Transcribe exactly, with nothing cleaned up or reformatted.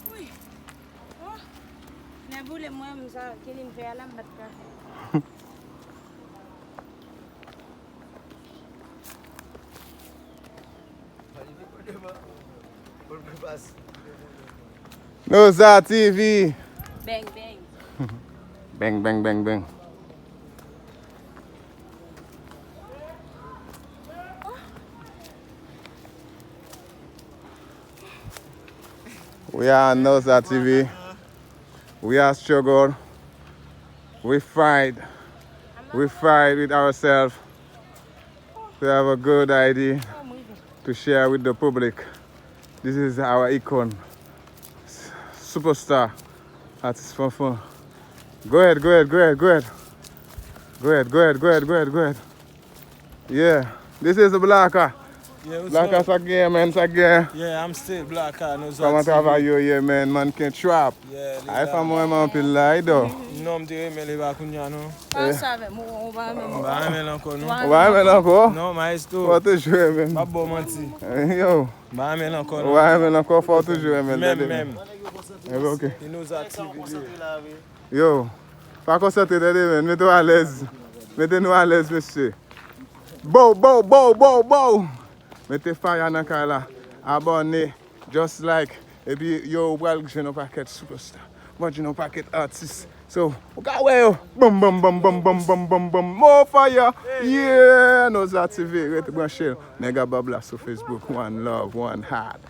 Wi. Oh. Nè boule mwen, m sa, Kelly m fè a la, m pa t ka fè. Noza T V. Bang, bang. Bang, bang, bang, bang. We are Noza T V. We are struggle. We fight. We fight with ourselves. We have a good idea to share with the public. This is our icon, s- superstar, artist Fanfan. Go ahead, go ahead, go ahead, go ahead. Go ahead, go ahead, go ahead, go ahead, go ahead. Yeah, this is Blacka. Yeah, what's Blacka, up? Sa gen, man, sa gen. Yeah, I'm still Blacka, Noza T V. Kòman travay yo ye, man? Man can trap. Yeah, li la. Ay, fanm renmen anpil la, wi, dò. Non, m te renmen li pa kounye a, non. Pa sa avè m, ou, ou pa renmen m ankò. M pa renmen l ankò, non. Ou pa renmen l ankò? Non, maestro. Fò w toujou renmen m. M ap ba w manti. Yo. M pa renmen l ankò, non. Ou pa renmen l ankò, fò w toujou renmen l, tande. Menm, menm. Enben, ok. Li Noza T V li ye. Yo, pa konsantre, tande, men. Mete w alèz. Mete nou alèz, mesye. Bow, bow, bow, bow, bow. Mete faya nan kay la. Abòne. Just like. Epi, yo, ou pral jwenn yon pakèt superstar. Ou pral jwenn yon pakèt atis. So, ou ka wè yo. Bam, bam, bam. More fire. Yeah, Noza T V. Rete branche. Nèg a Babla sou Facebook. One love, one heart.